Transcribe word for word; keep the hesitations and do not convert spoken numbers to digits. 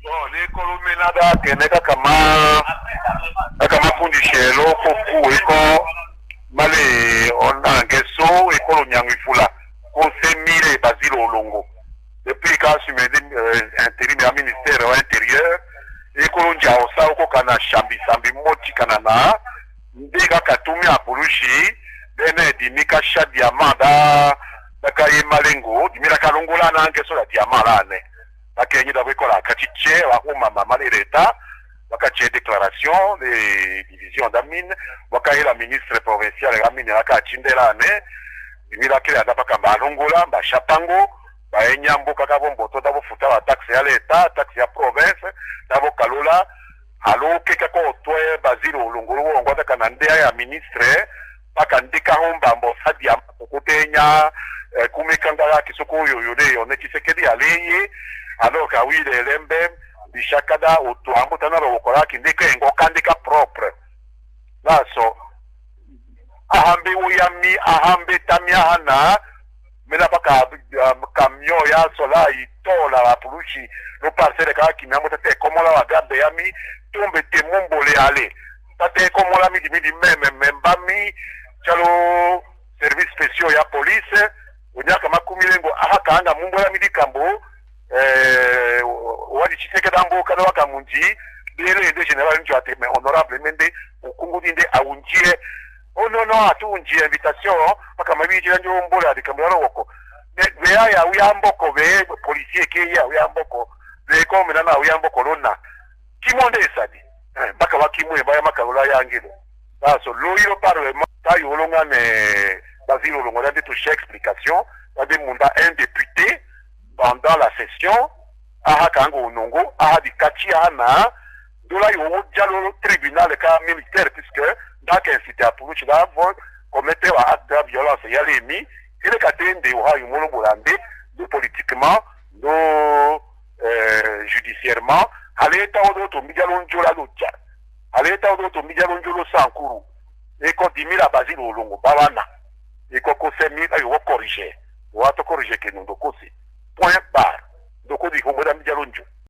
Bon, ni kolo mena da kene kaka ma, kaka ma fundishe lo ko ku eko male ona ngeso eko lo nyangu ifula ko se mire Bazile Olongo. Depuis ka assume, euh, intérim ya ministère wa intérieur, eko lo nja osa oko kana shambi sambi moti kana na nde kaka tumi apulushi bene dimi ka sha diamant da, da ka ye malengo, dimi da ka longola na ngeso da diamant lane. Ba kenyi da bwe kola ka ti tse, ba kuma mama le leta, ba ka tse déclaration de division da mine, ba ka yela ministre provincial ya mine, ba ka tindela ne, dimi da kila da ba ka mba longola, mba sha pango, ba ye nyambu kaka bo mboto da bo futa ba taxe ya leta, taxe ya province, da bo kalola, alo keka ko twe Bazile Olongo lo wongo da kana nde ya ministre, ba ka ndika ho mba mbo sa diamant ko tenya, eh, kume kanga ya ki soko yo yo de yo ne Tshisekedi aleye, alors ka wile lembe, bishaka da otu ambu tana lo wokola ki ndika engo ka ndika propre. Laso, aha mbe wo ya mi, aha mbe ta mi aha na, mena ba ka, um, camion ya sola itola ba pulushi lo parcelle ka ki mi ambu ta te komola ba garde ya mi, tumbe te mumbole ale. Ta te komola mi di mi di me, me, me mba mi, tshalo service spéciaux ya police, onyaka makumi lengo, aha kanga mumbola mi di kambo, eh, wa di Tshisekedi ambo kana wa ka mundi, bele nde général njo ate, mais honorable mende, okungu di nde awunjie. Oh non, non, atu wunjie invitation, maka mabi jira njo mbola di kambo ya lo woko. Be, be ya, ya, uya mboko, be, policier ke ya, uya mboko, be, ko mena na, uya mboko, lona. Kimonde esadi. Eh, baka wa kimwe, ba ya makalola ya ngelo. Laso, lo ilo parlement, ta yo lo ngane, Bazile Olongo, da nde tu sha explication, da nde munda un député, pendant la session, aha kanga onongo, aha di kati, aha na, ndola yo wo dialo tribunal ka militaire, puisque, nda ka inciter apulushi da vo, commettre wa acte ya violence ya lemi, ele ka tende, oha yo molo mbolande, nde politiquement, nde, euh, judiciairement, ale ta wo do to mi dialo njola lo ja. Ale ta wo do to mi dialo njola lo sankuru. Eko dimi la Bazile Olongo, ba wana. Eko ko se mi, ayo wo corriger. Wa to corriger ke no ndo ko se. Point barre. Ndo ko di ko mboda mi dialo njo.